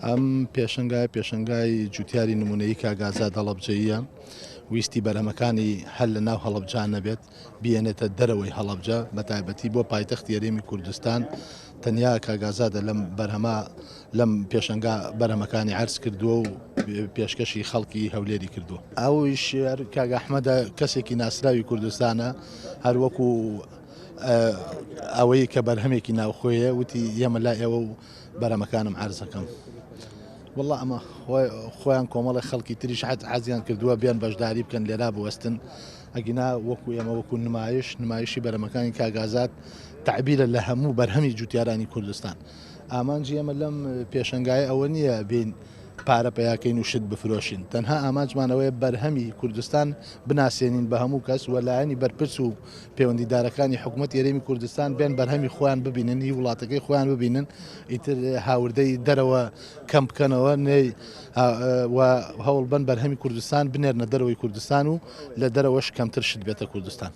ئەم پێشەنگای پێشەنگای جوتیاری نمونەیی کاک ئازاد هەڵەبجەییە، ویستی بەرهەمەکانی هەر لە ناو هەڵەبجە نەبێت، بیێنێتە دەرەوەی هەڵەبجە، بەتایبەتی بۆ پایتەختی هەرێمی کوردستان، تەنیا کاک ئازادە لەم بەرهەمە لەم پێشەنگا بەرهەمەکانی عەرز کردووە و پێشکەشی خەڵکی هەولێری کردووە. ئەویش هەر کاک ئەحمەدە کەسێکی ناسراوی کوردستانە، هەر وەکو ئەوەی کە بەرهەمێکی ناوخۆیە وتی یەمە لای ئێوە و بەرەمەکانم عەرزەکەم. والله ئەمە خۆیان کۆمەڵی خەڵکی تریش حەز حەزیان کردووە بێن بەشداری بکەن لێرا بوەستن ئەگینا وەکو ئێمە وەکو نمایش نمایشی بەرەمەکانی کاگازات تعبیرە لە هەموو بەرهەمی جوتیارانی کوردستان ئامانجی ئێمە لەم پێشەنگایە ئەوە نییە بین پارە پیاکەین و شت بفرۆشین تەنها ئامانجمان ئەوەیە بەرهەمی کوردستان بناسێنین بە هەموو کەس و لایەنی بەرپرس و پەیوەندیدارەکانی حکومەتی هەرێمی کوردستان بێن بەرهەمی خۆیان ببینن هی وڵاتەکەی خۆیان ببینن ئیتر هاوردەی دەرەوە کەم بکەنەوە و هەوڵ بن بەرهەمی کوردستان بنێرنە دەرەوەی کوردستان و لە دەرەوەش کەمتر شت بێتە کوردستان.